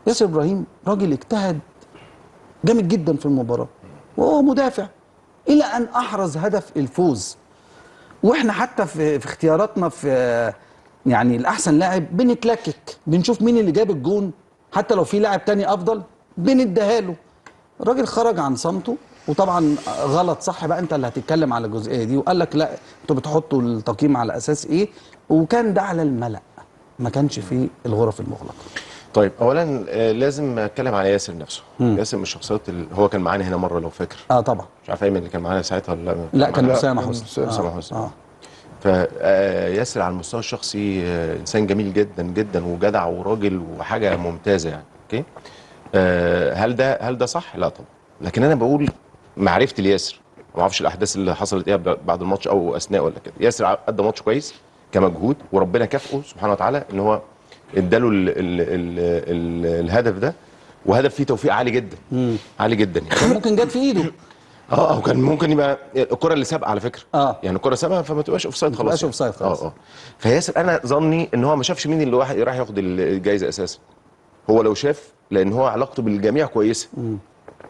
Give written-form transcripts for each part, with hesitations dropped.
ياسر ابراهيم راجل اجتهد جامد جدا في المباراة وهو مدافع، الى ان احرز هدف الفوز. واحنا حتى في اختياراتنا في يعني الاحسن لاعب بنتلكك، بنشوف مين اللي جاب الجون، حتى لو في لاعب تاني افضل بنديها له. الراجل خرج عن صمته، وطبعا غلط، صح بقى انت اللي هتتكلم على الجزئية دي، وقال لك لا انتوا بتحطوا التقييم على اساس ايه، وكان ده على الملأ، ما كانش في الغرف المغلقة. طيب اولا لازم اتكلم على ياسر نفسه. ياسر من الشخصيات اللي هو كان معانا هنا مرة لو فاكر. طبعا. مش عارف ايمن اللي كان معانا ساعتها ولا لا. لا كان اسامة حسني. اسامة حسني. فياسر على المستوى الشخصي انسان جميل جدا جدا وجدع وراجل وحاجه ممتازة يعني. okay، هل ده صح؟ لا طبعا. لكن انا بقول معرفتي لياسر، ما اعرفش الاحداث اللي حصلت ايه بعد الماتش او اثناء ولا كده. ياسر ادى ماتش كويس كمجهود، وربنا كافئه سبحانه وتعالى ان هو اداله ال ال ال ال الهدف ده، وهدف فيه توفيق عالي جدا. عالي جدا يعني. كان ممكن جت في ايده. وكان ممكن يبقى الكره اللي سابقه على فكرة. يعني الكره سابقه فما تبقاش offside خلاص. ما تبقاش offside خلاص. فياسر انا ظني ان هو ما شافش مين اللي واحد راح ياخد الجايزة اساسا. هو لو شاف، لان هو علاقته بالجميع كويسة.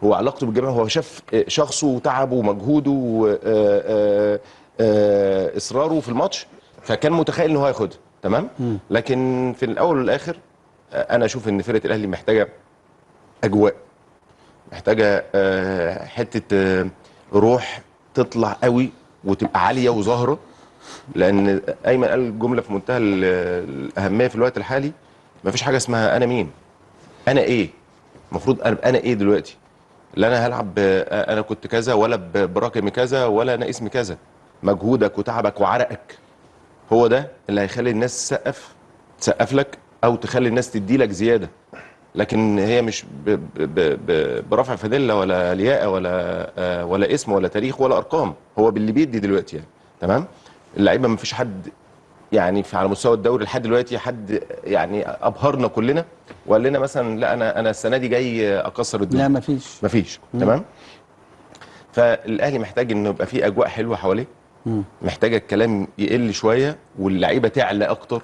هو علاقته بالجميع، هو شاف شخصه وتعبه ومجهوده واصراره في الماتش، فكان متخيل ان هو هياخدها. تمام. لكن في الاول والاخر انا اشوف ان فرقه الاهلي محتاجه اجواء، محتاجه حتة روح تطلع قوي وتبقى عالية وظاهره. لان ايمن قال جملة في منتهى الاهمية في الوقت الحالي، مفيش حاجة اسمها انا مين، انا ايه، المفروض انا ايه دلوقتي، لا انا هلعب انا كنت كذا، ولا برقم كذا، ولا انا اسمي كذا. مجهودك وتعبك وعرقك هو ده اللي هيخلي الناس تسقف لك، او تخلي الناس تدي لك زيادة. لكن هي مش برفع فانيلا ولا لياقه ولا اسم ولا تاريخ ولا ارقام، هو باللي بيدي دلوقتي يعني. تمام. اللعيبة ما فيش حد يعني على مستوى الدوري لحد دلوقتي حد يعني ابهرنا كلنا وقال لنا مثلا لا انا السنة دي جاي اكسر الدنيا. لا مفيش. مفيش. تمام. فالاهلي محتاج انه يبقى فيه اجواء حلوة حواليه، محتاجه الكلام يقل شوية واللعيبة تعلى اكتر.